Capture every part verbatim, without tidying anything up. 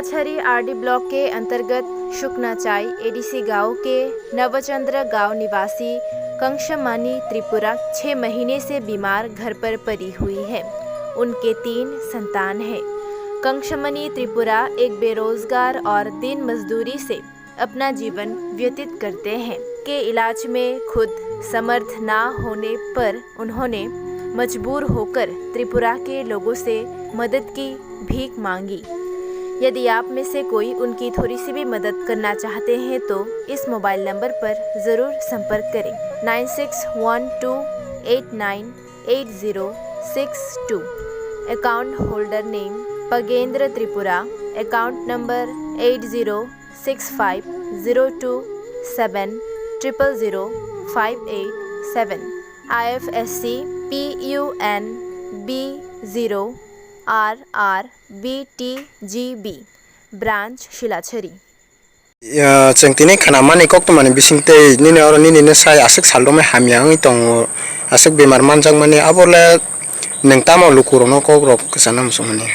छरी RD block के अंतर्गत शुकनाचाई एडीसी गांव के नवचंद्र गांव निवासी कंशमणि त्रिपुरा छह महीने से बीमार घर पर पड़ी हुई है। उनके तीन संतान हैं। कंशमणि त्रिपुरा एक बेरोजगार और दिन मजदूरी से अपना जीवन व्यतीत करते हैं। के इलाज में खुद समर्थ ना होने पर उन्होंने मजबूर होकर त्रिपुरा के लोगों से मदद की भीख मांगी। यदि आप में से कोई उनकी थोड़ी सी भी मदद करना चाहते हैं तो इस मोबाइल नंबर पर ज़रूर संपर्क करें, nine six one two eight nine eight zero six two। Account holder name Pagendra Tripura। Account number eight zero six five zero two seven triple zero five eight seven। I F S C P U N B zero R R B T G B, branch Silachari. Ya, chwng tini khwnamani koktwmani bisingtwi nini oro nini ne sai aswk sal romwi hamya wngwi tongo, aswk bemar manjakmani, abole nwng tamo lukurokno kokrok kwchana muchungmani?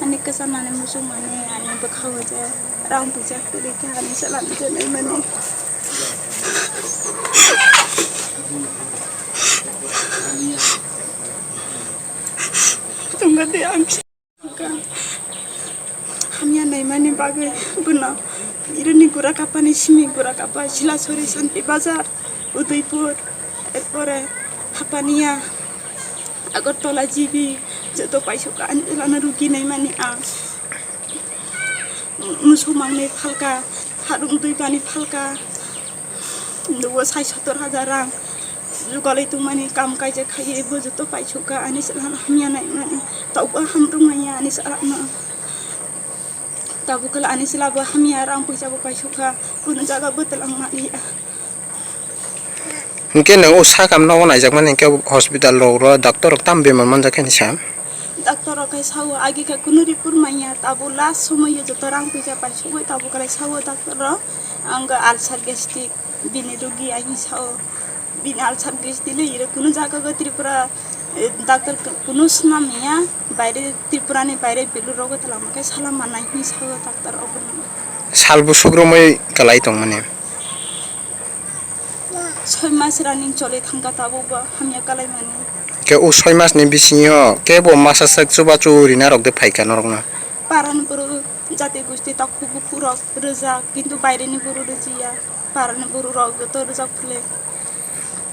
Ani kwchanani muchungmani ani bwkhago je rang puisa kwrwi khe ani chwla nukjagwi mani. Tungkha de ang hamya naimani bagwi bono ironi gura kapani simi gura kapa Silachari, Santi Bazar, Udaipur, erpore Hapania, Agartala, G B joto paisukha ani chwlano rugi naimani ang. Muchungmani phalka, harung dui pani phalka, nugo sai sotor hajar rang jugalwi tongmani kam kaijak khaiwi bo joto paisukha ani chwlano hamya naimani, taubo ham tongmani ani chwlano, tabukhe ani chwlabo hamya rang puisa bo paisukha, kunu jaga bo twlang maliya. Hinkhe nwng o sakam nogo naijakmani hinkhe hospital rok ro doctor rok tamo bemar manjak khe hinwi sa? Doctor rok khe sao agi khe kunu report manya, tabo last somoio joto rang puisa paisugwi tabo kwlai sao doctor rok, ang ulcer gastric bini rugi ani sao, bini ulcer gastric le iro kunu jaga go Tripura, eh, doctor kunu swnam ya, baire Tripura ni baire belur rogo twlangma khe sala manai hinwi sao doctor rok bono. Sal bwswk romwi kwlai tongmani? Soi mas running choli thangkha tabukbo hamya kalaimani. Khe o soi masni bisingo kebo masa sak chubachu rina rok de phaikha norokno? Parani boro jati gusti takhuk bukhuk rok rijak, kintu baireni boro rijiya, parani boro rok joto rijak phule.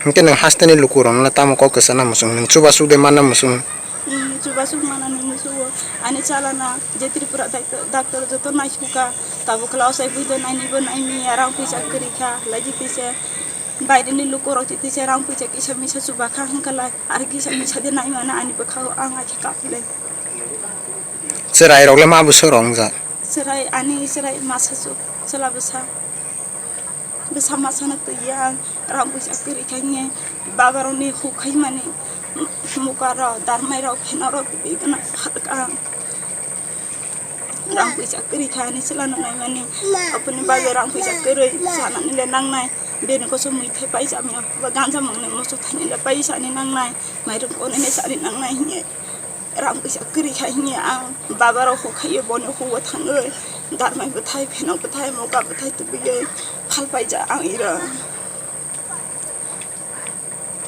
Hinkhe nwng hasteni lukurokno tamo kok kwchana muchung, nwng chubachu de mana muchung? Hmm, chubachu manani muchungo. Ani chalana je Tripura dai-, doctor joto naisukha, tabukhe osai buido nainibo naimiya rang puisa kwrwikha, laiji tise baireni lukurok tise rang puisa kisa misa chubakha hinkalai, ar kisa misa de naimana ani bwkhao ang achi kaphilai. Chwrairokle ma bwswk rok wngjak? Chwrai ani chwrai masa chwla bwsa. Bwsa masano twiya ang rang puisa kwrwi kha hinkhe babarokni huk khaimani mukarok darmairok phenorok twi gana phalka ang. Rang puisa kwrwi kha ani chwlano naimani. Aboni bagwi rang puisa kwrwi chanani le nangnai. Bini koso mui thai paisa mia ganja mangni moso thani le paisa ni nangnai. Mairung konene sari nangnai hinkhe. Rang puisa kwrwi kha hinkhe ang babarok huk khaio boni hugo thangwi darmai bwthai phenok bwthai moga bwthai tubui phal paijak ang iro.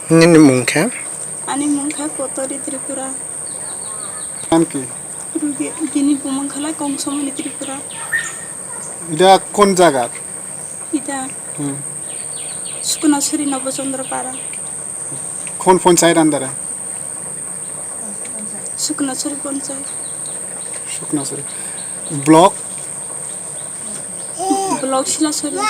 Nini mung khe? Ani mung khe Potori Tripura. Naam ki? Rugi, bini bumung khalai Kongsamani Tripura. Ida kon jaga? Ida. Hmm. Suknasuri Nobochandra Para. Kon panchayat under e? Suknasuri panchayat. Suknasuri. Block? Block Silachari. Oh.